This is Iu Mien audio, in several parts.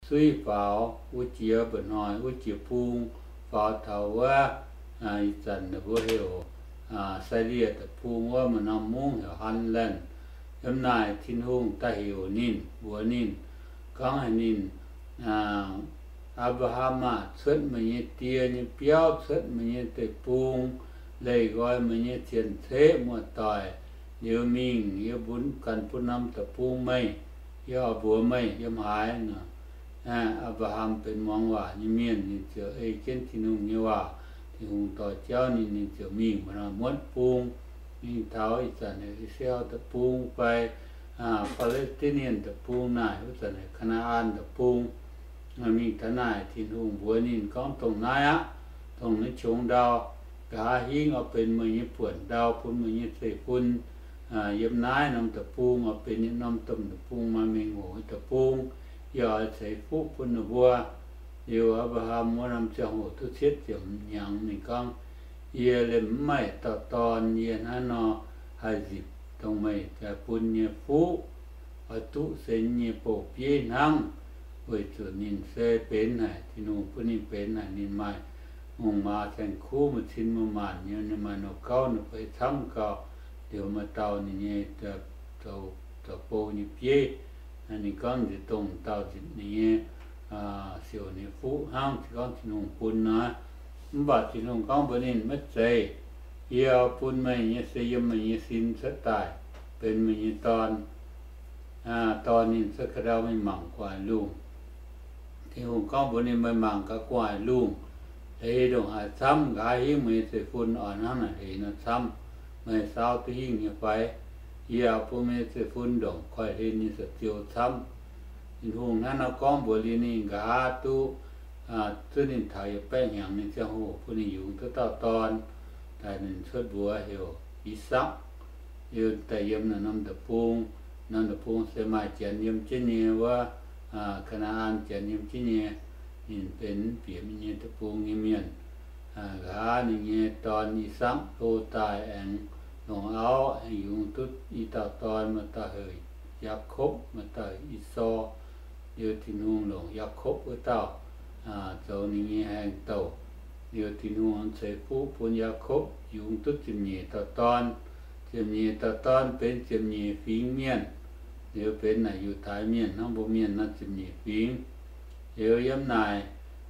suiv faaux wuov jiex mba'hnoi wuov jiex bung, faaux taux wuov, ih zanc ninh mbuo heuc Sailie Deic-Bung wuov, maaih norm mungv heuc Hatland. Yiem naaic Tin-Hungh daaih heuc ninh, mbuox ninh, gorngv haic ninh, Apc^laa^ham aah! Cuotv meih nyei die nyei biauv, cuotv meih nyei deic-bung, leih nqoi meih nyei cien-ceqv muoz-doic, liuz mingh, yie gan bun norm deic-bung meih. Yie oix mbuox meih yiem haaix nor. Apc^laa^ham benx muangx waac nyei mienh, ninh ziouc ei jienv Tin-Hungh nyei waac. Tin-Hungh dorh jauv ninh, ninh ziouc mingh muotv bung, mingh taux ih zanc heuc I^saa^laa^en Deic-Bung fai Aa^li^ti^nin Deic-Bung naaic, wuov zanc heuc Kaa^naa^an Deic-Bung. Mingh taux naaic Tin-Hungh mbuox ninh gorngv, Dongh naaiv aqv, dongh naaiv qongx ndau, nqa'haav hingv oix benx meih nyei buonc ndau bun meih nyei zeiv-fun. Yiem naaiv norm deic-bung oix benx yietc norm domh deic-bung, maaih mengh hoc nyei deic-bung. Yie oix ceix fuqv bun ninh mbuo. Liuz Apc^laa^ham wuov norm ziangh hoc duqv cietv ziepc hnyangx, ninh gorngv, Yie liemh mv maaih dauh dorn. Yie hnangv nor haih nzipc dongh meih bun nyei fuqv, oix duqv se nyei bouh bieiv hnangv, weic zuqc ninh se benx haic, Tin-Hungh bun ninh benx haic. Ninh maaih hungh maaz saeng-kuv, maaih cin maaih maanc nyei, ninh maaih nouh gauv nouh feix camv gau. Liuz maaih dauh ninh nyei zoux bou nyei bieiv. Ninh gorngv nzipc dongh dauh nzipc ninh nyei siouc nyei fuqv hnangv, se gorngv Tin-Hungh bun nor. Mv baac Tin-Hungh gorngv mbuox ninh, Maiv zeiz. Yie bun meih nyei se yiem meih nyei sin cuotv daaih benx meih nyei dorn. Dorh ninh cuotv ga'ndau mingh mangc gu'nguaaic lungh. Tin-Hungh gorngv mbuox ninh, Meih mangc gaax gu'nguaaic lungh, hleix ndongc haaix camv, nqa'haav hingv meih nyei zeiv-fun oix hnangv naaic hleix nor camv. Meih saau duqv hingh nyei fai? Yie bun meih nyei zeiv-fun ndongc koiv-hlen nyei saa-ziou camv. Tin-Hungh hnangv naaiv gorngv mbuox liuz ninh, nqa'haav duqv zuov ninh taux yietc baeqv hnyangx nyei ziangh hoc bun ninh yungz duqv dauh dorn, daaih ninh cuotv mbuox heuc I^sakc. Liuz daaih yiem naaiv norm deic-bung. Norm deic-bung se maaih Janx yiem jienv nyei wuov, Kaa^naa^an Janx yiem jienv nyei. Ninh benx bieqc mingh nyei deic-bung nyei mienh. Nqa'haav ninh nyei dorn I^sakc hlo daaih aengx longc auv, aengx yungz duqv i dauh dorn, maaih dauh heuc Yaakopv, maaih dauh Esaau. Liuz Tin-Hungh longc Yaakopv wuov dauh zoux ninh nyei haengh douc. Liuz Tin-Hungh ceix fuqv bun Yaakopv yungz duqv ziepc nyeic dauh dorn. Ziepc nyeic dauh dorn benx ziepc nyeic fingx mienh. Liuz benx naaic Yiutai Mienh hnangv mbuo mienh nor ziepc nyeic fingx. Liuz yiem naaic,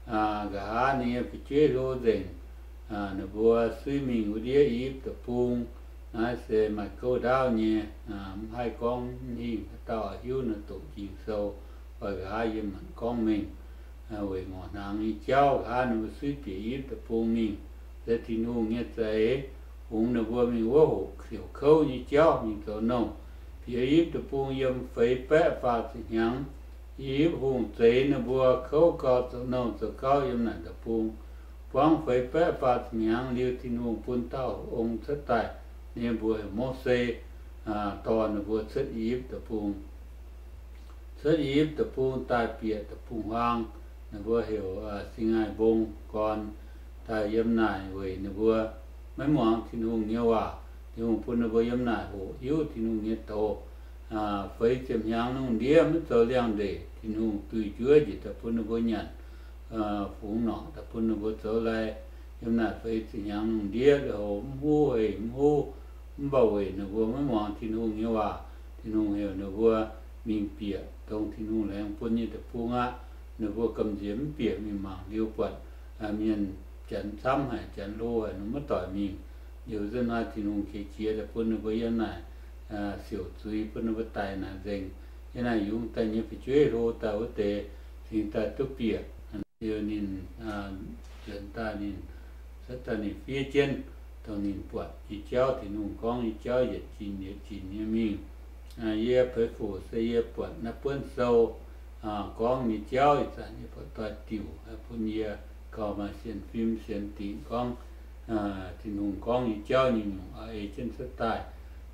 nqa'haav ninh nyei fu'jueiv hlo nzengc. Ninh mbuo suiv mingh wuov ndiev I^yipv Deic-Bung. Naaiv se maaih gouv ndaauv nyei, mv haih gorngv, mv hingh haaix dauh hiuv nor doqc Ging-Sou fai nqa'haav yiem maanc gorngv mengh. Weic ngorc hnaangx nyei jauv nqa'haav ninh mbuo suiv bieqc I^yipv Deic-Bung mingh, se Tin-Hungh nyei za'eix fungx ninh mbuo mingh wuov hoqc siouc kouv nyei jauv mingh zoux nouh. Bieqc I^yipv Deic-Bung yiem feix baeqv faah ziepc hnyangx. I^yipv hungh zeix ninh mbuo kouv gau, zoux nouh zoux gauv yiem naaic deic-bung. Buangv feix baeqv faah ziepc hnyangx liuz, Tin-Hungh bun dauh ong cuotv daaih, ninh mbuox heuc Mose, dorh ninh mbuo cuotv I^yipv Deic-Bung. Cuotv I^yipv Deic-Bung daaih bieqc deic-bung-huaang, ninh mbuo heuc Singx^aai Mbong gorn, daaih yiem naaic weic ninh mbuo maiv muangx Tin-Hungh nyei waac. Tin-Hungh bun ninh mbuo yiem naaic hoqc hiuv Tin-Hungh nyei doz. Feix ziepc hnyangx lungh ndiev maiv zoux liangx-ndeic, Tin-Hungh duih njuov njiec daaih bun ninh mbuo nyanc, fungx norqc daaih bun ninh mbuo zoux lai. Yiem naaic feix ziepc hnyangx lungh ndiev lui-houx mv huv hec mv huv. Mv baac weic ninh mbuo maiv muangx Tin-Hungh nyei waac, Tin-Hungh heuc ninh mbuo mingh bieqc dongh Tin-Hungh laengz bun nyei deic-bung aqv. Ninh mbuo gamh nziex mv bieqc, mingh mangc liuz buatc mienh janx camv haic, janx hlo haic, ninh maiv doic mingh. Liuz nzunc hnoi Tin-Hungh qiex jiez daaih bun ninh mbuo yiem naaic siouc zuiz, bun ninh mbuo daic naaic nzengc. Yiem naaic yungz daaih nyei fu'jueiv hlo daaih wuov deix cingx daaih duqv bieqc. Liuz ninh nzuonx daaih ninh cuotv daaih ninh fiev jienv dongh ninh buatc nyei jauv, Tin-Hungh gorngv nyei jauv yietc zinc yietc zinc nyei mingh. Yie Peix Fuc se yie buatc naaiv buonv sou gorngv nyei jauv ih zanc yie buatc doix-diuc bun yie gauh maaih sienx fim sienx dingc gorngv Tin-Hungh gorngv nyei jauv nyungc-nyungc oix ei jienv cuotv daaih,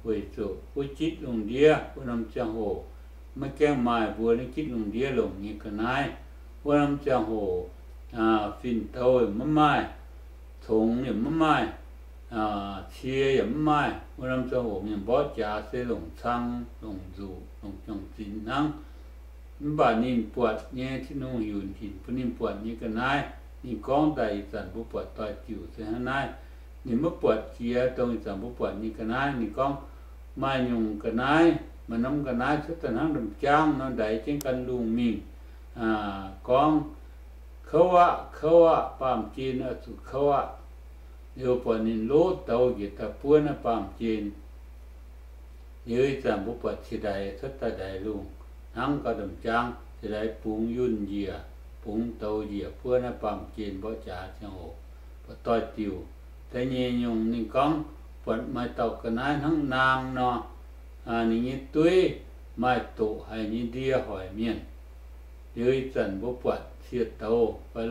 weic zuqc wuov gitv lungh ndiev wuov norm ziangh hoc maiv gaengh maaih mbuo naaiv gitv lungh ndiev longc nyei ga'naaiv. Wuov norm ziangh hoc fin-douh yaac maiv maaih, congx yaac maiv maaih, cie yaac maiv maaih. Wuov norm ziangh hoc mienh mborqv jaax se longc cang, longc nzuqc, longc juang-zinx hnangv. Mv baac ninh buatc nyei, Tin-Hungh heuc hinc bun ninh buatc nyei ga'naaiv, ninh gorngv daaih ih zanc mbuo buatc doix-diuc se hnangv naaiv. Ninh maiv buatc jiex dongh ih zanc mbuo buatc nyei ga'naaiv. Ninh gorngv, maaih nyungc ga'naaiv, maaih norm ga'naaiv cuotv daaih hnangv ndom-jaangv nor, ndaix jienv gan lungh mingh, gorngv, kouv aqv, kouv aqv, baamh gen oix zuqc kouv aqv. Liuz buatc ninh lov douz njiec daaih buov naaiv baamh gen. Liuz ih zanc mbuo buatc ciex ndaix cuotv daaih ndaix lungh hnangv gauh ndom-jaangv, ciex ndaix bungx yunh njiec, bungx douz njiec buov naaiv baamh gen mborqv jaax ziangh hoc, buatc doix-diuc. Da'nyeic nyungc ninh gorngv, buatc maaih dauh ga'naaiv hnangv naang nor, ninh nyei dueiv maaih doqc haic nyei ndie hoic mienh. Liuz ih zanc mbuo buatc ciex douz fai